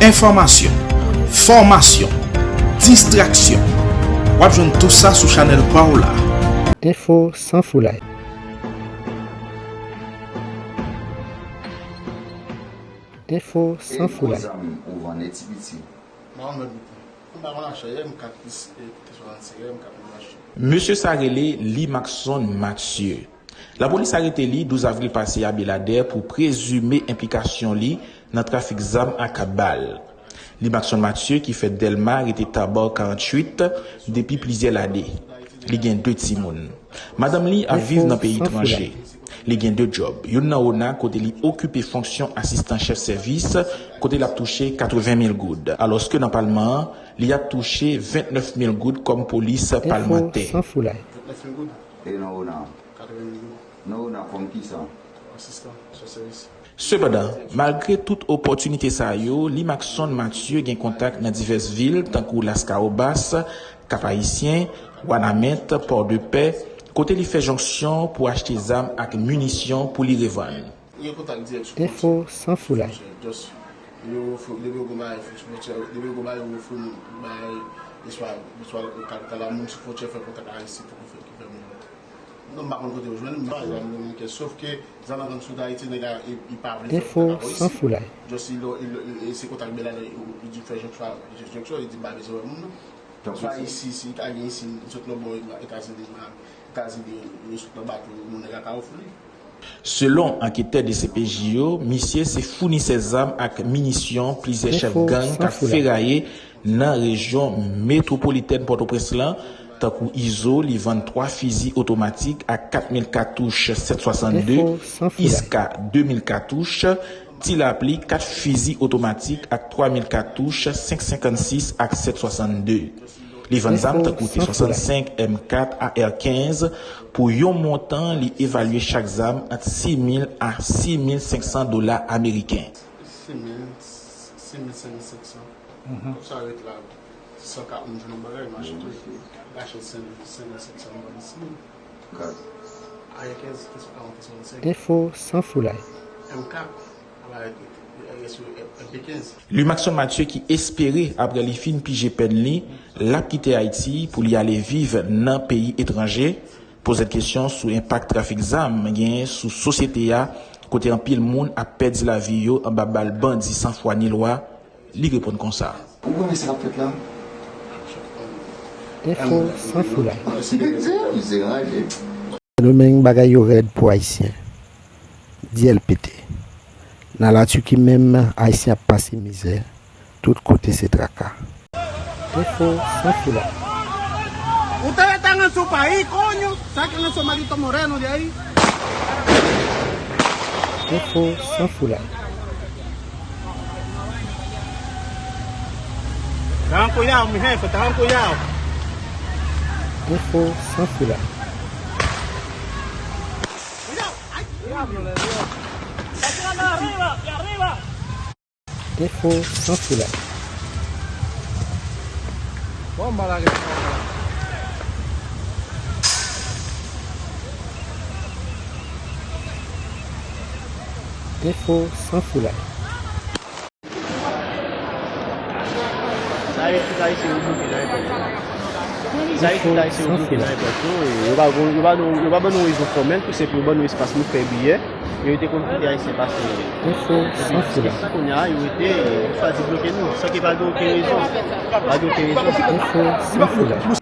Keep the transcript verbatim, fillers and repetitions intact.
Enfòmasyon, fòmasyon, distraksyon. W ap jwenn tou sa sou chanèl pa w la. Enfo san foulay. Enfo san foulay. Mwen mèt mete. M pa konn achte M kat plis, e, swasannsèt M kat pou m achte. Mesye sa rele Limaxon Mathieu. Lapolis arete li douz avril pase a Beladè pou prezime enplikasyon li nan trafik zam ak bal. Limaxon Mathieu, ki fèt Dèlma, rete Tabar karanntuit depi plizyè lane. Li gen de timoun. Madanm li ap viv nan peyi etranje. Li gen de djòb. Youn nan ONA, kote li okipe fonksyon asistan chèf sèvis, kote l ap touche katreven mil goud. Alòske nan palman an, li ap touche vennèf mil goud kòm polis palmantè. Vennèf mil goud? E nan ONA? Katreven mil goud. Nan ONA kòm kisa? Asistan chèf sèvis. Sepandan, malgre tout opòtinite sa yo, Limaxon Mathieu gen kontak nan divès vil tankou Laskawobas, Kap Ayisyen, Wanament, Pòdepè, kote li fè jonksyon pou achte zam ak minisyon pou li revann. Gen kontak dirèk sou fwontyè. Enfo san foulay. Just, yo ofri, depi yo gon bagay sou fwontyè, depi yo gon bagay, yo ofri nou bay, swa, swa kapital la, moun sou fwontyè fè kontak ak Ayisyen pou fè, ki fè moun. Non, m pa konn kote yo jwenn, m pa zam dominiken, sof ke zam nan sou Ayiti, nèg la, e, e pa vle fè kontak avè w isi. Enfo san foulay. Just, e, e, e, e se kontak Beladè, e, e, e di fè jonksyon, jonksyon, e di m pa bezwen wè moun nan. Swa isi, si Italyen isi, sot lòt bò Etazini, Etazini, yo sot nan bato, moun nèg la ka ofri. Selon anketè D C P J yo, misye se founisè zam ak minisyon plizyè chèf gang k ap feraye nan rejyon metwopolitèn Pòtoprens lan, tankou Izo, li vann twa fizi otomatik ak kat mil katouch sèt swasann de, Iska de mil katouch, Ti Lapli, kat fizi otomatik ak twa mil katouch senk senkannsis ak sèt swasann de. Li vann zam tankou T swasannsenk, M kat, A R kenz pou yon montan li evalye chak zam ant sis mil a sis mil senk san dola ameriken. Sis mil, sis mil senk san. Sa ret la, san kat moun jwenn yon bagay, machin tou, machin senk mil, senk mil senk san, m vann sis mil. A R kenz, T swasannsenk. Enfo san foulay. M kat, M P kenz. Lumaxon Mathieu ki espere, apre li fin pije pèn li, l ap kite Ayiti pou li ale viv nan peyi etranje, poze l kesyon sou enpak trafik zam genyen sou sosyete a, kote anpil moun ap pèdi lavi yo anba bal bandi san fwa ni lwa, li reponn konsa. Ou konnen sa k ap fèt la? Enfo san foulay. Mizè raje. Sendomeng, bagay yo rèd pou Ayisyen. Dyèl pete. Nan Latiki menm, Ayisyen ap pase mizè. Tout kote se traka. Enfo san foulay. Ustedes están en su país, coño. Saquen esos malditos morenos de ahí. Enfo san foulay. Estaban cuidado, mi jefe, estaban cuidado. Enfo san foulay. Cuidado, ay, diablo, le dio. Está tirando de arriba, de arriba. Enfo san foulay. Bomba la que está. Enfo san foulay. Sa e tout Ayisyen yo bloke nan èpòt yo. Sa e tout Ayisyen yo bloke nan èpòt yo. E yo pa gon, yo pa nou, yo pa ban nou rezon fòmèl, tou senp yo ban nou espas nou fè biyè. Yo te konn kite Ayisyen pase. Enfo san foulay. Jiska kounye a, yo rete, yo chwazi bloke nou, san ke pa gen okenn rezon. Pa gen okenn rezon. Enfo san foulay.